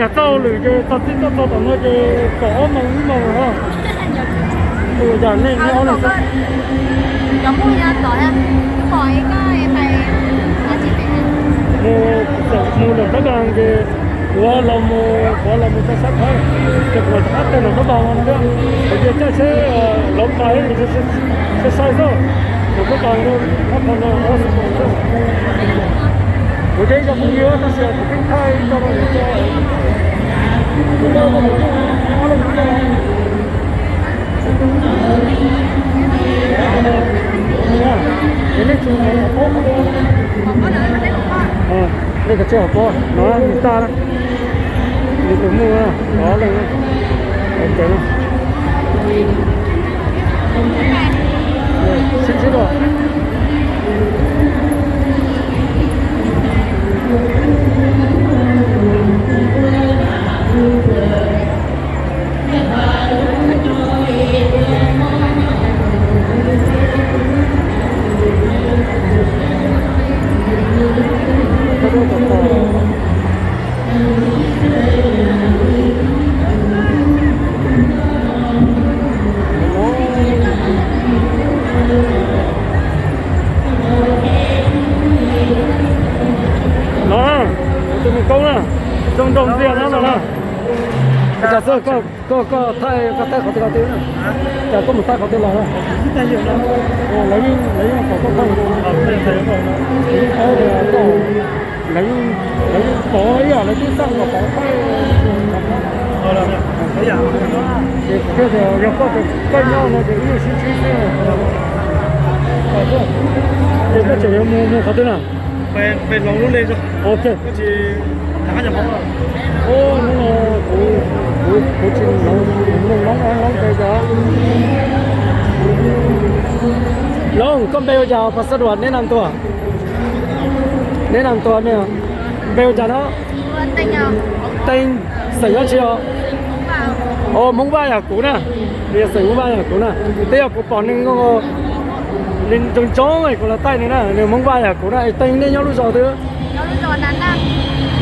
Yog txoj lwm ces txog txij txoj txog tom no ces kaum ob moos ib moos no. Tus yam nej nyob no xwb. Mus, mus lawm Pab Npas ces kuv los mus, kuv los mus rau sab Thaib, ces kuv rov qab tawm lawm Pab Npas no thiab. Kuv cia caij tsheb lov pas sai sai xwb, lawm Pab Npas no, ob phav no ob xees xwb. Kuv ces ib co phooj ywg tab sis kuv pheej thaij ib co rau lwm tus. Ces nej tsum mus qhov pob, nej kav tsij qhov pob no nws tag na, nws tus muaj ob leeg na, ua ntej na. Sib ntsib dua. No, tus mus koob na, zoo nraug ntxiag no no na. Cas xwb koj, koj thaij, koj thaij qhov twg qhov twg na? Cas koj mus thaij qhov twg los na? Lawv yeej, lawv yeej pom koj thaij. Lawv yeej, lawv yeej pom ib yam lawv twb xaj kom pom thaij. Ces kuv thiaj tias yog koj, koj nyob no ces wb yeej sib ntsib xwb. Ces koj tseem yuav mus, mus qhov twg na? Ok. Hnub no kuv, kuv tsis hnov, kuv mloog noob noob tes cov. Loob, koj npe ua cas? Pas xab duas neb nam tuas? Neb nam tuas me? Npe ua cas no? Teej, xeem dab tsi os? Os, Hmoob Vaj yam kuv na. Xeem Hmoob Vaj yam kuv na. Twb yog kuv pom nws li ntsoov ntsoov kuv los taij nws na, nws Hmoob Vaj yam kuv na. Es Teej, nej nyob lub zos twg?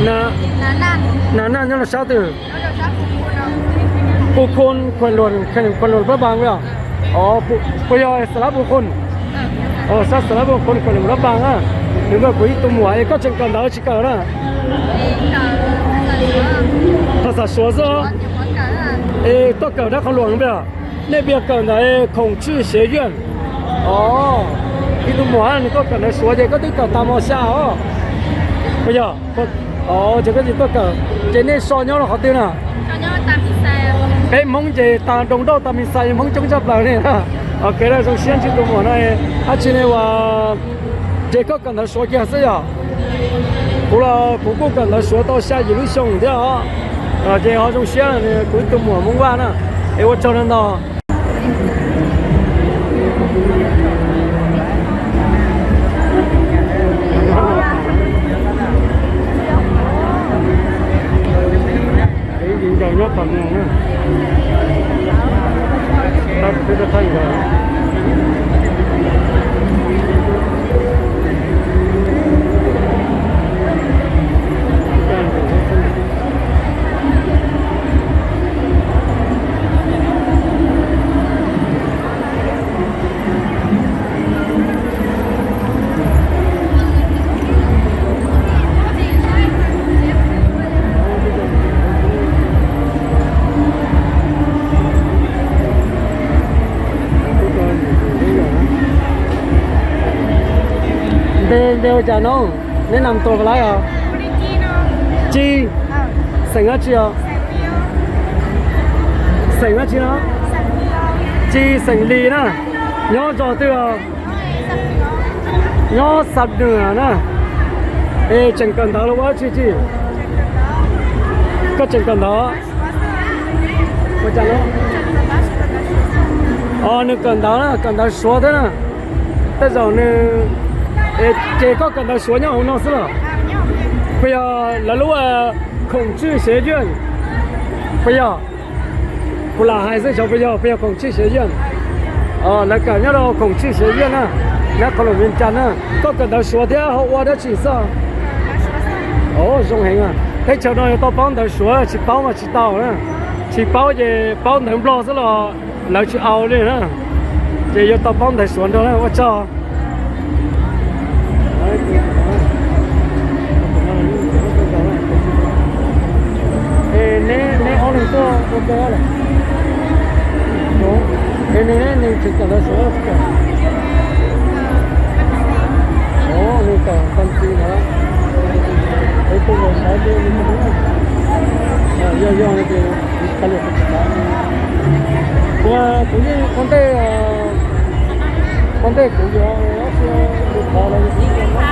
Nas Naj nyob rau sab twg? Pu Khun, Khuam Luam, Khuam Luam Pab Npas os. Puas yog Xas Lab Pu Khun? Sab Xas Lab Pu Khun, Khuam Luam Pab Npas na. Nws npawg kuv ib tug muam. Es koj tseem kawm ntawv tsis kawm na? Phas xas Suav xwb os. Es tuaj kawm dab qhov luam npawg? Nej pia kawm ntawm Khoom Tswj Xev Yuaj. Os, ib tug muam nws tuaj kawm ntawv Suav ces koj twb kawm tas mos xya os. Puas yog? Ces koj tsis tuaj kawm. Ces nej so nyob rau qhov twg na? Peb Hmoob ces tas Doos Dauj, tas Mis Xais, Hmoob coob tshaj plaws ne. Ok, zoo siab ntsib tus muam no. Dab tsi ne uas, ces koj kawm ntawv Suav kiag xwb yog? Kuv los kuv kuj kawm ntawv Suav tau xya yim lub xyoo thiab os. Ces ho zoo siab kuv ib tug muam Hmoob Vaj na. Es ua tsaug ntau ntau. Ib ncaus nyob qhov no na. Tab sis peb thaij nkaus. Npe, npe ua cas no? Neb nam tuas laib os? Ci. Xeem dab tsi os? Xeem dab tsi no? Ci, xeem Lis na. Nyob zos twg os? Nyob Xam Nuam na. Es tseem kawm ntawv los ua dab tsi Ci? Koj tseem kawm ntawv? Ua cas no? Os, nws kawm ntawv na, kawm ntawv Suav thiab na. Tej zaum nws, ces koj kawm ntawv Suav nyob hauv no xwb los? Puas yog lawv lub Khoom Tswj Xev Yuaj? Puas yog? Kuv lam hais xwb xyov puas yog, puas yog Khoom Tswj Xev Yuaj? Lawv kawm nyob rau Khoom Tswj Xev Yuaj na, nyob qhov lum Vias Cas na. Koj kawm ntawv Suav thiab ho ua dab tsi xwb? Os, zoo heev a. Teb chaws no yuav tau paub ntawv Suav, tsis paub mas tsis tau na. Tsis paub ces paub ntawv Nplog xwb los lawv tsis au li na. Ces yuav tau paub ntawv Suav nrog na, ua tsaug. Es neb, neb ob leeg tuaj ua ke lawm? Es nws, nws tsis kawm ntawv Suav tsis kawm? Nws kawm ntawv Suav no. Es tus zaum ntawd ces nws, yog, yog no ces kuv tsis paub. Kuv, kuv yeej ua ntej, ua ntej kuv yuav ob txhia tus qhov los yog kuv yeej